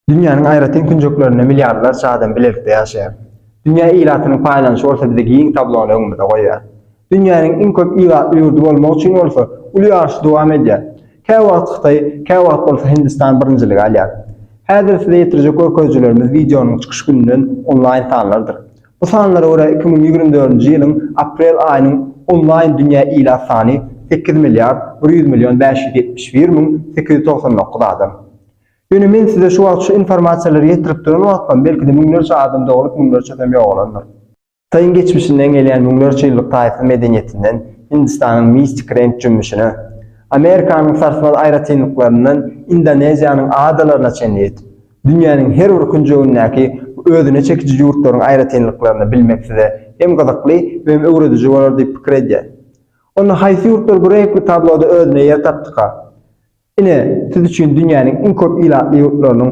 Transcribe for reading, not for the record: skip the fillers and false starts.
Dünýäniň aýratyn künjeklerinde milliardlarça adam bilelikde ýaşaýar. Dünýä ilatynyň paýlanyşy bolsa bize giň tablony öňümize goýýar. Dünýäniň iň köp ilatly ýurdy bolmak üçin bolsa uly ýaryş dowam edýär. Käwagt Hytaý, käwagt bolsa Hindistan birinjiligi alýar. Häzir size ýetirjek görkezijilerimiz wideonyň çykyş gününden onlaýn sanlardyr. Bu sanlara görä 2024-nji ýylyň aprel aýynyň onlaýn dünýä ilat sany 8 milliard 100 million 571 müň 899 adam. Ýöne men size şu wagt şu informasiýalary ýetirip duran wagtym belki-de müňlerçe adam doglup müňlerçesem ýogalandyr. Hytaýyň geçmişinden gelýän müňlerçe ýyllyk taýsyz medeniýetinden Hindistanyň mistik reňk jümmüşine, Amerikanyň sarsmaz aýratynlyklaryndan Indoneziýanyň adalaryna çenli ýetip, dünýäniň her bir künjegindäki bu özüne çekiji ýurtlaryň aýratynlyklaryny bilmek size hem gyzykly we hem öwrediji bolar diýip pikir edýän. Onda haýsy ýurtlar bu reňkli tabloda özüne ýer tapdyka? Ine, siz üçin dünýäniň iň köp ilatly ýurtlarynyň.